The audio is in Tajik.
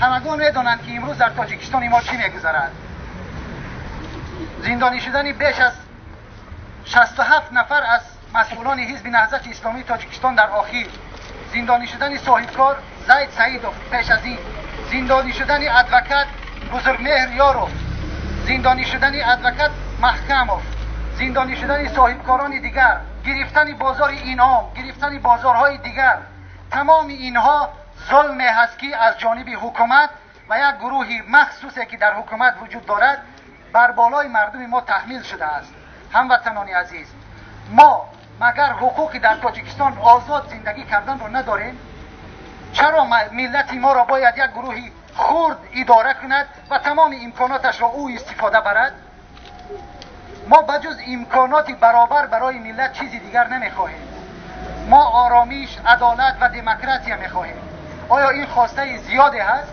Ҳамагон медонанд, ки имрӯз дар Тоҷикистони мо чӣ мегузарад. Зиндонӣ шудани беш аз 67 нафар аз масъулони Ҳизби Наҳзати Исломии Тоҷикистон дар охир, зиндонӣ шудани соҳибкор Зайд Саидов пеш аз ин, зиндонӣ шудани адвокат Бузургмеҳр Ёров, зиндонӣ шудани адвокат Маҳкамов, зиндонӣ шудани соҳибкорони дигар, гирифтани бозори Инъом, гирифтани бозорҳои дигар, тамоми инҳо зулме ҳаст, ки аз ҷониби ҳукумат ва як гурӯҳи махсусе, ки дар ҳукумат вуҷуд дорад, бар болои мардуми мо таҳмил шудааст. Ҳамватанони азиз, мо магар ҳуқуқи дар Тоҷикистон озод зиндагӣ карданро надорем? Чаро миллати моро бояд як гурӯҳи хурд идора кунад ва тамоми имконоташро ӯ истифода барад? Мо ба ҷуз имконоти баробар барои миллат чизи дигар намехоҳем. Мо оромиш, адолат ва демократия мехоҳем. Оё ин хостаи зиёде ҳаст?